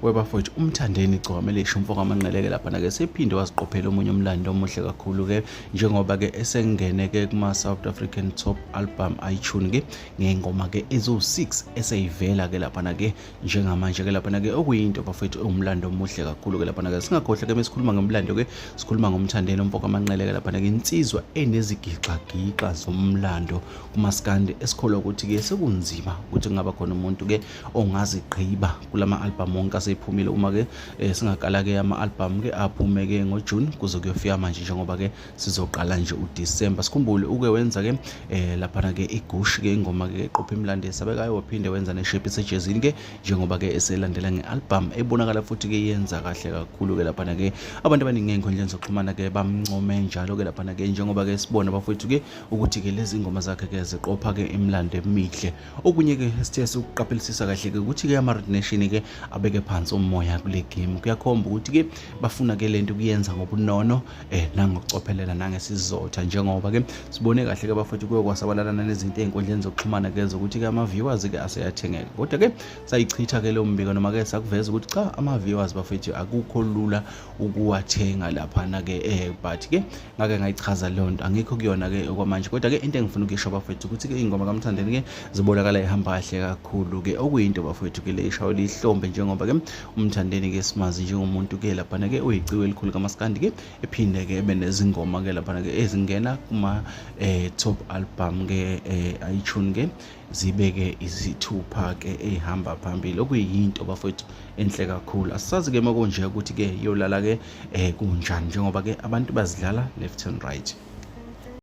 Webafowethu uMthandeni Igcokama Elisha umfo kaManqele-ke laphana-ke sephinde waziqophela omunye umlando omuhle kakhulu-ke njengoba-ke esengene-ke kuma-South African Top Album iTunes-ke ngey'ngoma-ke eziwu-6 eseyivela-ke laphana-ke njengamanje-ke laphana-ke okuyinto bafowethu ewumlando omuhle kakhulu-ke laphana-ke singakhohlwa-ke mesikhuluma ngomlando-ke sikhuluma ngoMthandeni umfo kaManqele-ke laphana-ke insizwa enezigixagixa zomlando kumaskandi esikholwa ukuthi-ke sekunzima ukuthi kungaba khona umuntu-ke ongazigqiba kulama album wonke asephumile uma ke eh, singaqala ke ama album ke aphume ke ngoJune kuze kuyofika manje njengoba ke sizoqala nje uDecember. Sikhumbule uke wenza ke eh, laphana ke igush ke ingoma ke eqopha imlando esabekayo, waphinde wenza neshape esejezini ke njengoba ke eselandela ngealbum ebonakala futhi ke yenza kahle kakhulu ke laphana ke abantu abaningi ngey'nkundleni zokuxhumana ke bamncome njalo ke laphana ke njengoba ke sibona bafowethu ke ukuthi ke lezi ngoma zakhe ke ziqopha ke imilando emihle. Okunye-ke esithe sikuqaphelisisa kahle-ke ukuthi-ke ama-Red Nation-ke abeke phansi umoya kule game. Kuyakhomba ukuthi-ke bafuna-ke le nto kuyenza ngobunono nangokucophelela nangesizotha njengoba-ke sibone kahle-ke bafethu kuye kwasabalalana nezinto ey'nkundleni zokuxhumana-ke zokuthi-ke ama-viewers-ke aseyathengeka. Kodwa-ke sayichitha-ke leyo mbiko noma-ke sakuveza ukuthi cha ama-viewers bafethu akukho lula ukuwathenga laphana-ke but-ke ngake ngayichaza leyo nto angikho kuyona-ke okwamanje. Kodwa-ke into engifuna ukuyisho bafethu ukuthi-ke iy'ngoma kaMthandeni-ke zibonakala ihamba kahle kakhulu-ke okuyinto bafethu-ke le ishayela ihlombe njengoba-ke uMthandeni-ke simazi njengomuntu-ke laphana-ke uyiciko elikhulu kamaskandi-ke ephinde-ke ebe nezingoma-ke laphana-ke ezingena kuma top album-ke iTunes-ke zibe-ke izithupha-ke ey'hamba phambili okuyinto bafethu enhle kakhulu. Asazi-ke makunje ukuthi-ke iyolala-ke kunjani njengoba-ke abantu bazidlala left and right.